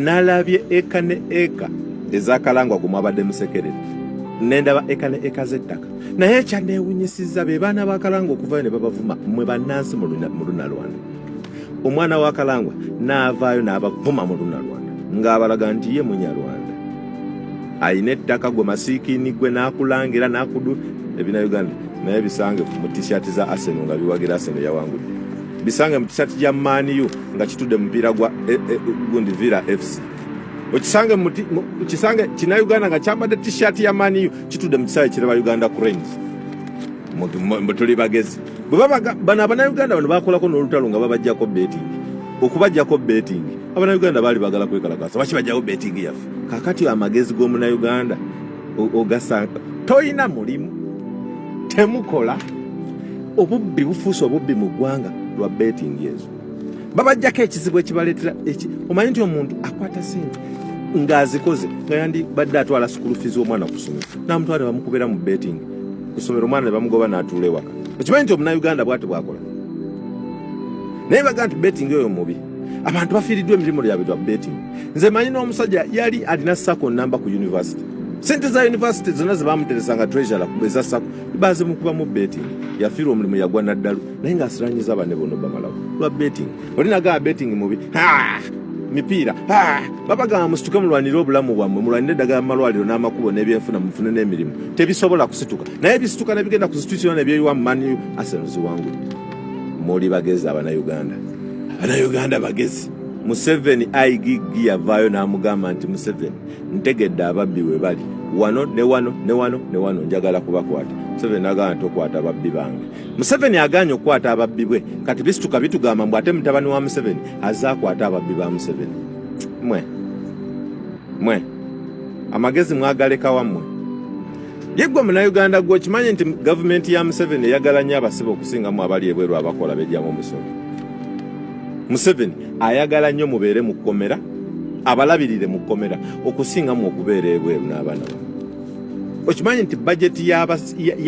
Nalabye eka ne eka ezakalangwa gwe mwabadde musekerera, nendaba eka ne eka z'ettaka, naye ekyanneewunyisizza be baana ba Kalangwa okuvayo ne babavuma mmwe bannansi mu Lunalwanda. Omwana wa Kalangwa n'avaayo n'abavuma mu Lunalwanda ng'abalaga nti ye Munyarwanda alina ettaka, gwe masiikiini gwe n'akulangira n'akudu ebina Uganda, naye bisange mu t-shirt za Arsenal nga biwagira Arsenal yawangudde, bisange mu t-shirt ya Man U nga kitudde mu mupiira gwa gundi Villa FC, okisange kisange kina Uganda nga kyambadde t-shirt ya Man U kitudde mu kisaawe kiraba Uganda Cranes. Tuli bagezi bwe babaga bano Abannayuganda bano bakolako n'olutalo nga babajjako betting, okubajjako betting. Abannayuganda baali bagala kwekalakasa, lwaki bajjako betting yaffe? Kakati amagezi g'omunnayuganda ogasanga toyina mulimu, temukola, obubbi bufuuse obubbi mu ggwanga lwa betting ezo. Babajjako ekizibu ekibaleetera omanyi nti omuntu akwata sente ng'azikoze nga yandibadde atwala school fees omwana ku ssomero, namutwala ne bamukubira mu betting ku ssomero, omwana ne bamugoba n'atuula ewaka. Okimanyi nti omunnayuganda bwati bwakola? Naye baga nti betting oyo mubi, abantu bafiiriddwa emirimu lyabwe lwa betting. Nze manyi n'omusajja yali alina SACCO namba ku university, sente za university zonna zebamuteresa nga treasurer eza SACCO bazimukubamu betting, yafiirwa omulimu, yagwa naddalu, naye ng'asiranyiza banne bonna bamalawo lwa betting. Oli nagamba betting mubi, mipiira. Babagamba musituke mulwanire obulamu bwammwe, mulwanire eddagala mu malwaliro n'amakubo n'ebyenfuna, mufune n'emirimu. Tebisobola kusituka, naye bisituka ne bigenda ku sitution nebyeyiwa mu Man U, Arsenal ziwangudde. Muli bagezi Abannayuganda, Abannayuganda bagezi. Museveni IGG yavaayo n'amugamba nti, "Museveni, ntegedde ababbi we bali wano ne wano ne wano ne wano, njagala kubakwata." Museveni n'agamba, "Tokwata ababbi bange." Museveni agaanye okukwata ababbi bwe. Kati bisituka bitugamba mbu ate mutabani wa Museveni azze akwata ababbi ba Museveni. Mwe mwe amagezi mwagaleka wammwe. Ye ggwe Munnayuganda, gwe okimanyi nti gavumenti ya Museveni eyagala nnyo abasibe okusingamu abali ebweru abakola bejjamu omusolo? Museveni ayagala nnyo mubeere mu kkomera, abalabirire mu kkomera okusingamu okubeera ebweru n'abaana bamwe. Okimanyi nti bajeti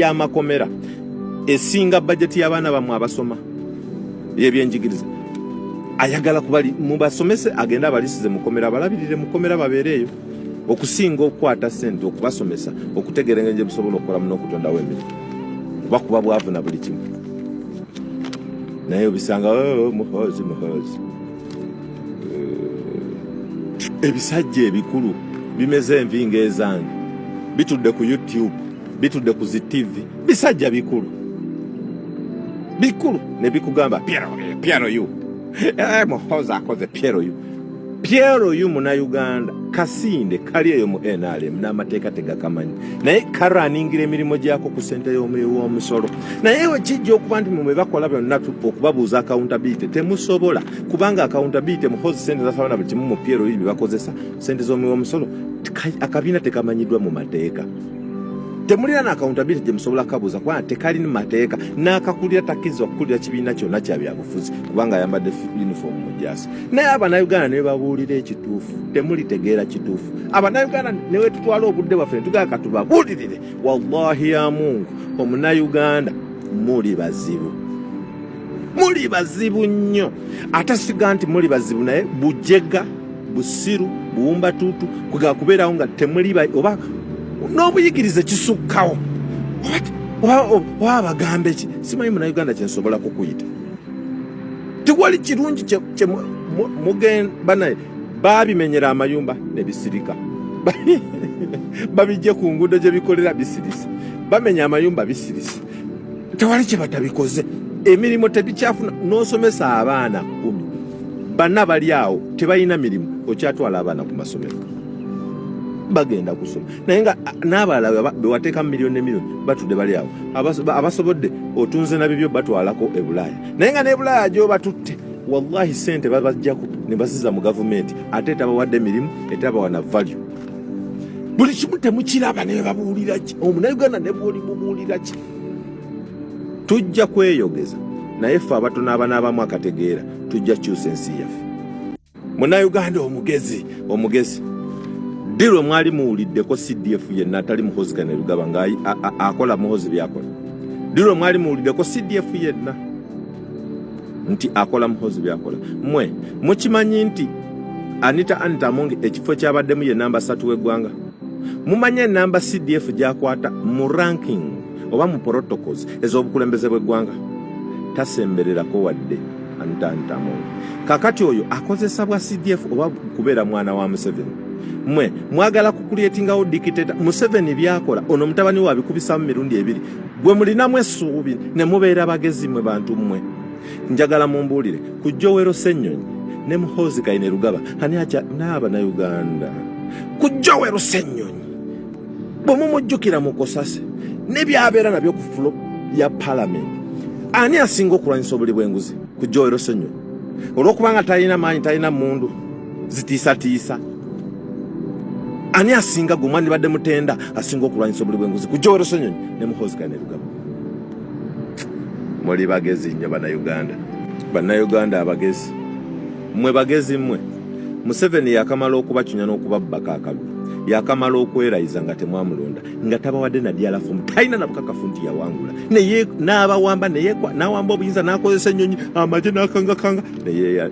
y'amakomera esinga bajeti y'abaana bammwe abasoma ey'ebyenjigiriza? Ayagala kubali mubasomese, agende abalisize mukomera, abalabirire mukomera, babeereeyo okusinga okukwata sente okubasomesa okutegeera engeri gye musobola okukolamu n'okutondawo emirimu. Kuba bwavu na buli kimu, naye obisanga, "Oh, Muhoozi, Muhoozi." Ebisajja ebikulu bimeze envi ng'ezange, bitudde ku YouTube, bitudde ku zi TV, bisajja bikulu bikulu ne bikugamba Piero, Piero yu, Muhoozi akoze Piero yu, Piero yu. Munauganda kasinde kali eyo mu NRM n'amateeka tegakamanyi, naye karaningira emirimu gyako ku ssente y'omuwi w'omusolo. Naye wekijja okuba nti mwe bakola byonna okubabuuza accountability temusobola, kubanga accountability Muhoozi sente zasaba na buli kimu mu Piero yu bye bakozesa sente z'omuwi w'omusolo, akabiina tekamanyiddwa mu mateeka, temulina na accountability gye musobola kabuuza kubanga tekalina mateeka. N'akakulira takkirizibwa kukulira kibiina kyonna kya byabufuzi kubanga ayambadde uniform mu jaasi. Naye Abannayuganda ne babuulira ekituufu, temulitegeera kituufu. Abannayuganda ne wetutwala obudde bwaffe ne tugamba katubabuulirire, wallahi ya Mungu, Omunnayuganda muli bazibu, muli bazibu nnyo. Ate siga nti muli bazibu, naye bujega, busiru, buwumbatuutu kwega kubeerawo nga temuli oba n'obuyigirize kisukkawo oba abagambe ki, simanyi Munauganda kyensobola kukuyita. Tewali kirungi kye banaye babimenyera amayumba ne bisirika, babijje ku nguudo gye bikolera bisirise, bamenya amayumba bisirise, tewali kye batabikoze. Emirimu tebikyafuna, n'osomesa abaana 10, banna bali awo tebalina mirimu. Okyatwala abaana ku masomero bagenda kusoma, naye nga n'abalala bewateekamu miliyoni ne miliyoni batudde bali awo. Abasobodde otunze na bibyo batwalako e Bulaaya, naye nga ne Bulaaya gy'obatutte, wallahi sente babajjako ne baziza mu gavumenti, ate etabawadde mirimu, etabawa na value. Buli kimu temukiraba, ne babuulira ki Omunauganda ne bwoli mubuulira ki? Tujja kweyogeza, naye ffe abatono abanaabamu akategeera tujja kukyusa ensi yaffe. Munauganda omugezi, omugezi, ddi lwe mwali muwuliddeko CDF yenna atali Muhoozi Kainerugaba nga akola Muhoozi byakola? Ddi lwe mwali muwuliddeko CDF yenna nti akola Muhoozi byakola? Mmwe mukimanyi nti Anita Anita Among ekifo kyabaddemu ye namba 3 w'eggwanga. Mumanyi enamba CDF gy'akwata mu ranking oba mu protocols ez'obukulembeze bw'eggwanga? Tasembererako wadde Anita Anita Among. Kakati oyo akozesa bwa CDF oba kubeera mwana wa Museveni? Mwe mwagala kukulyetingawo dictator. Museveni byakola ono mutabani we abikubisamu mirundi ebiri. Gwe mulinamu essuubi ne mubeera bagezi mwe bantu mmwe. Njagala mumbuulire ku Joel Ssenyonyi ne Muhoozi Kainerugaba ani akya n'Abannayuganda ku Joel Ssenyonyi bwe mumujjukira mukosase ne byabeera nabyo ku fulo ya palamenti, ani asinga okulwanyisa obuli bw'enguzi ku Joel Ssenyonyi? Olw'okubanga talina maanyi, talina mmundu zitiisatiisa, ani asinga gwe mwandibadde mutenda asinga okulwanyisa obuli bw'enguzi ku Joel Ssenyonyi ne Muhoozi Kainerugaba? Muli bagezi nnyo Bannayuganda, Bannayuganda abagezi mmwe, bagezi mmwe. Museveni yakamala okubacunya n'okubabbako akalulu, yakamala okwerayiza nga temwamulonda, nga tabawadde na dyalafomu, talina na bukakafu nti yawangula, naye n'abawamba, n'awamba obuyinza, n'akozesa ennyonyi, amagye, n'akangakanga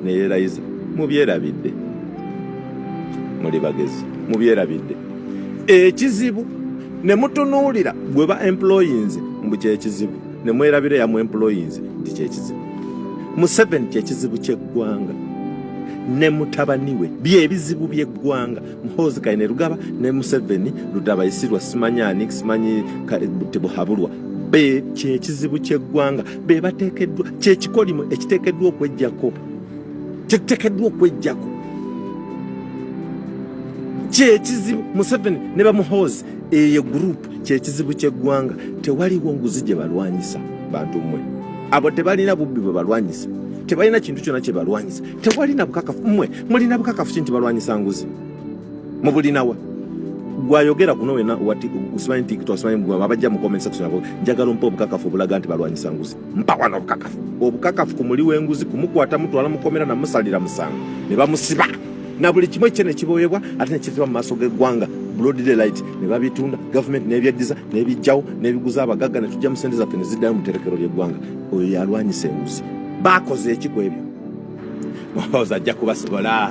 neyerayiza. Mubyerabidde, muli bagezi, mubyerabidde. Ekizibu ne mutunuulira gwe ba employinze mbu kyekizibu, ne mwerabira yamu employinze nti kyekizibu. Museveni kyekizibu ky'eggwanga ne mutabani we byebizibu by'eggwanga. Muhoozi Kainerugaba ne Museveni Lutabayisirwa simanyi ani simanyi Tibuhaburwa be kyekizibu ky'eggwanga, be bateekeddwa kyekikolimo ekiteekeddwa okwejjako, kyetuteekeddwa okwejjako kyekizibu. Museveni ne bamuhoozi eyo group kyekizibu ky'eggwanga. Tewaliwo nguzi gye balwanyisa bantu mmwe. Abo tebalina bubbi bwe balwanyisa, tebalina kintu kyonna kye balwanyisa, tewalina bukakafu. Mmwe mulina bukakafu ki nti balwanyisa nguzi? Mubulinawa? Gwayogera kuno wena simanyi TikTok, simanyi abajja mu comment section abo, njagala ompa obukakafu obulaga nti balwanyisa nguzi. Mpa wano obukakafu, obukakafu ku muli w'enguzi, kumukwata mutwala mukomera namusalira musango ne bamusiba na buli kimu ekyo nekiboyebwa ate nekitibwa mu maaso g'eggwanga broad daylight, ne babitunda gavumenti n'ebyeddiza n'ebijjawo n'ebiguza abagagga ne tujja mu sente zaffe ne ziddayo mu tterekero ly'eggwanga. Oyo yalwanyisa enguzi. Bakoze eki ku ebyo? Muhoozi ajja kubasobola,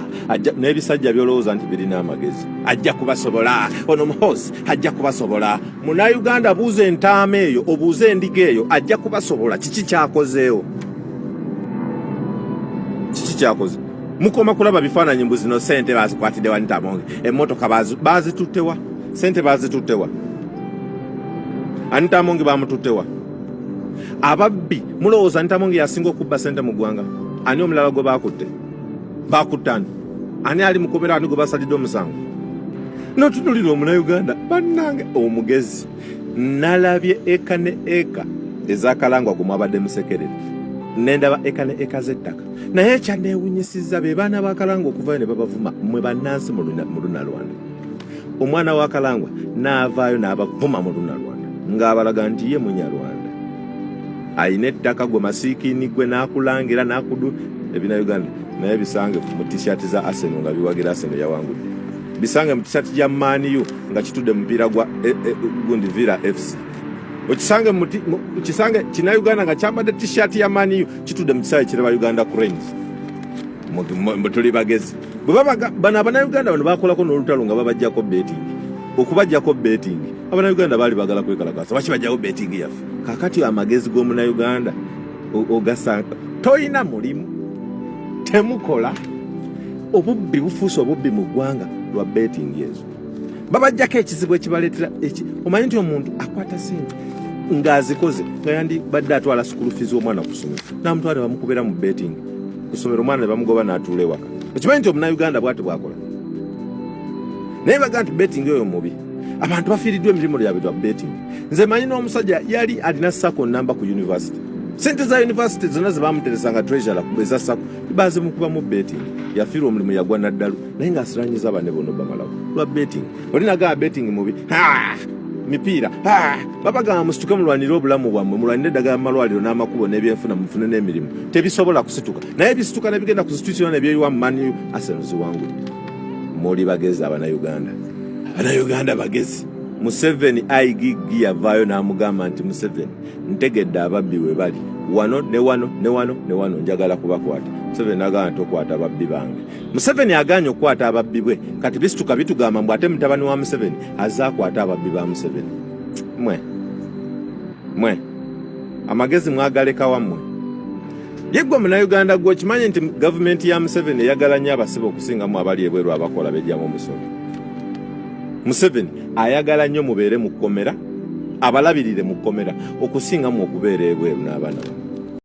n'ebisajja by'olowooza nti birina amagezi ajja kubasobola. Ono Muhoozi ajja kubasobola. Munnayuganda, buuza entaama eyo, obuuze endiga eyo, ajja kubasobola. Kiki kyakozeewo? Kiki kyakoze? Mukoma kulaba bifaananyi mbu zino sente bazikwatidde wa Anita Among, emmotoka bazituttewa, sente bazituttewa, Anita Among bamututtewa. Ababbi mulowooza Anita Among yasinga okubba sente mu ggwanga? Ani omulala gwe bakutte? Bakutte ani? Ani ali mukomera? Ani gwe basalidde omusango? Notunulira omunayuganda bannange omugezi. Nalabye eka ne eka ezakalangwa gwe mwabadde musekerera, nendaba eka ne eka z'ettaka, naye ekyanneewunyisizza be baana ba Kalangwa okuvayo ne babavuma mmwe bannansi mu Lunalwanda. Omwana wa Kalangwa n'avaayo n'abavuma mu Lunalwanda ng'abalaga nti ye Munyarwanda ayina ettaka, gwe masiikiini gwe, n'akulangira n'akudu ebina Uganda. Naye bisange mu t-shirt za Arsenal nga biwagira Arsenal yawangudde, bisange mu t-shirt ya Man U nga kitudde mu mupiira gwa gundi Villa FC, okisange kisange kina Uganda nga kyambadde t-shirt ya Man U kitudde mu kisaawe kiraba Uganda Cranes. Tuli bagezi. Bwe babaga bano Abannayuganda bano bakolako n'olutalo nga babajjako betting, okubajjako betting. Abannayuganda baali bagala kwekalakasa, lwaki bajjako betting yaffe? Kakati amagezi g'omunnayuganda ogasanga toyina mulimu, temukola, obubbi bufuuse obubbi mu ggwanga lwa betting ezo. Babajjako ekizibu ekibaleetera eki. Omanyi nti omuntu akwata sente ng'azikoze nga yandibadde atwala school fees w'omwana ku ssomero, n'amutwala ne bamukubira mu betting ku ssomero, omwana ne bamugoba n'atuula ewaka. Okimanyi nti omunnayuganda bw'ati bw'akola? Naye baga nti betting oyo mubi. Abantu bafiiriddwa emirimu lyabwe lwa betting. Nze manyi n'omusajja yali alina SACCO namba ku university, sente za university zonna ze bamuteresanga treasurer eza SACCO bazimukubamu betting, yafiirwa omulimu, yagwa naddalu, naye ng'asiranyiza bane bono bamalawo lwa betting. Oli nagamba betting mubi, mipiira. Babagamba musituke mulwanire obulamu bwammwe, mulwanire eddagala mu malwaliro n'amakubo n'ebyenfuna, mufune n'emirimu. Tebisobola kusituka, naye bisituka ne bigenda ku street yonna ne byeyiwa mu Man U, Arsenal ziwangudde. Muli bagezi Abannayuganda, Abannayuganda bagezi. Museveni IGG yavaayo n'amugamba nti Museveni ntegedde ababbi we bali wano ne wano ne wano ne wano, njagala kubakwata. Museveni n'agamba nti okwata ababbi bange. Museveni agaanye okukwata ababbi bwe. Kati bisituka bitugamba mbu ate mutabani wa Museveni azze akwata ababbi ba Museveni. Mwe mwe amagezi mwagaleka wammwe. Ye ggwe Munnayuganda gwe okimanyi nti gavumenti ya Museveni eyagala nnyo abasibe okusingamu abali ebweru abakola bejjamu omusolo. Museveni ayagala nnyo mubeere mu kkomera, abalabirire mu kkomera okusingamu okubeera ebweru n'abaana bamwe.